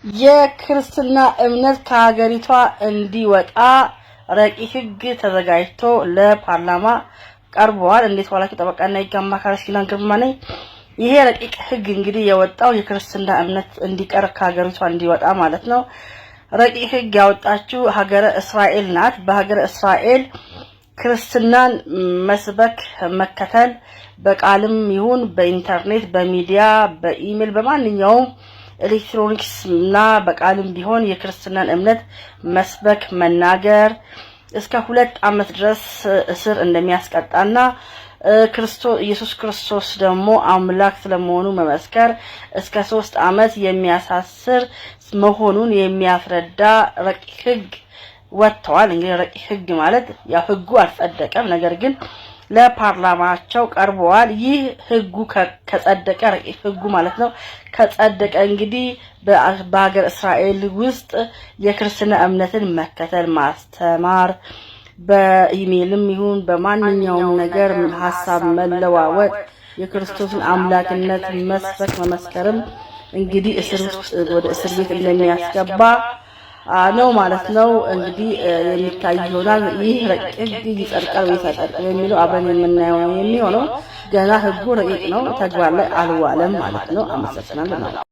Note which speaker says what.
Speaker 1: የክርስትና እምነት ከሀገሪቷ እንዲወጣ ረቂቅ ሕግ ተዘጋጅቶ ለፓርላማ ቀርበዋል። እንዴት ዋላችሁ? ጠበቃና የሕግ አማካሪ ሲናን ግርማ ነኝ። ይሄ ረቂቅ ሕግ እንግዲህ የወጣው የክርስትና እምነት እንዲቀር ከሀገሪቷ እንዲወጣ ማለት ነው። ረቂቅ ሕግ ያወጣችው ሀገረ እስራኤል ናት። በሀገረ እስራኤል ክርስትናን መስበክ፣ መከተል በቃልም ይሁን በኢንተርኔት፣ በሚዲያ፣ በኢሜል፣ በማንኛውም ኤሌክትሮኒክስ እና በቃልም ቢሆን የክርስትናን እምነት መስበክ፣ መናገር እስከ 2 ዓመት ድረስ እስር እንደሚያስቀጣና ክርስቶስ ኢየሱስ ክርስቶስ ደግሞ አምላክ ስለመሆኑ መመስከር እስከ 3 ዓመት የሚያሳስር መሆኑን የሚያስረዳ ረቂቅ ሕግ ወጥተዋል። እንግዲህ ረቂቅ ሕግ ማለት ያው ሕጉ አልጸደቀም፣ ነገር ግን ለፓርላማቸው ቀርበዋል። ይህ ሕጉ ከጸደቀ፣ ረቂቅ ሕጉ ማለት ነው፣ ከጸደቀ እንግዲህ በሀገር እስራኤል ውስጥ የክርስትና እምነትን መከተል፣ ማስተማር፣ በኢሜይልም ይሁን በማንኛውም ነገር ሀሳብ መለዋወጥ፣ የክርስቶስን አምላክነት መስበክ መመስከርም እንግዲህ እስር ውስጥ ወደ እስር ቤት እንደሚያስገባ ነው ማለት ነው። እንግዲህ የሚታይ ይሆናል። ይህ ረቂቅ ሕግ ይጸድቃል ወይስ አይጸድቅም የሚለው አብረን የምናየው ነው የሚሆነው። ገና ህጉ ረቂቅ ነው፣ ተግባር ላይ አልዋለም ማለት ነው። አመሰግናለሁ።